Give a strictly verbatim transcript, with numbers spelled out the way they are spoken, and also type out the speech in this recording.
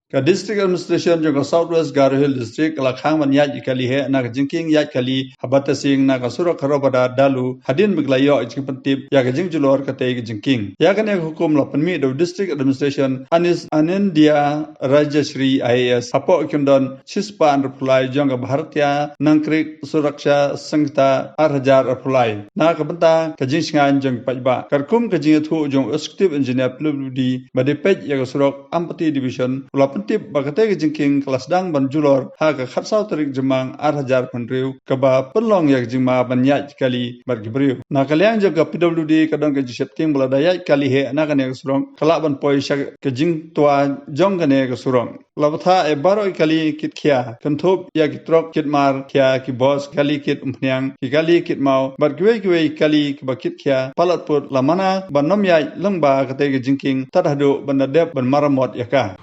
Ka District Administration jong ka South West Garo Hills District ka la khang ban ïaid ïa ki kali heh na ka jingkieng ïaid kali ha Batasing na ka surok Kharobada Dalu hadien ba ki la ïoh jingpyntip ïa ka jingjulor katei ka jingkieng. Ïa kane ka hukum la pynmih da u District Administration Anis Anindya Rajashri I A S hapoh ki kyndon shispah arphew lai jong ka Bharatiya Nagarik Suraksha Sanghita ar hajar arphew lai. Na ka bynta ka jingshngaiñ jong ki paidbah, katkum ka jingïathuh jong u Executive Engineer P W D ba dei peit ïa ka surok Ampati Division, u la pyntip ba katei ka jingkieng ka la sdang ban julor ha ka khatsaw tarik Jymmang ar hajar arphew hynriew, kaba pynlong ïa ka jingma ban ïaid kali bad ki briew. Na ka liang jong ka P W D ka don ka jingsheptieng ba lada ïaid kali heh na kane ka surok, ka lah ban poi sha ka jingtwa jong kane ka surok. La bthah ïa baroh ki kali kit khia, kynthup ïa ki trok kit mar khia, ki bos, kali kit umphniang, ki kali kit maw bad kiwei kiwei kali kiba kit khia. Palat put la mana ban ym ïaid lyngba katei ka jingkieng tad haduh ban da dep ban maramot ïa ka.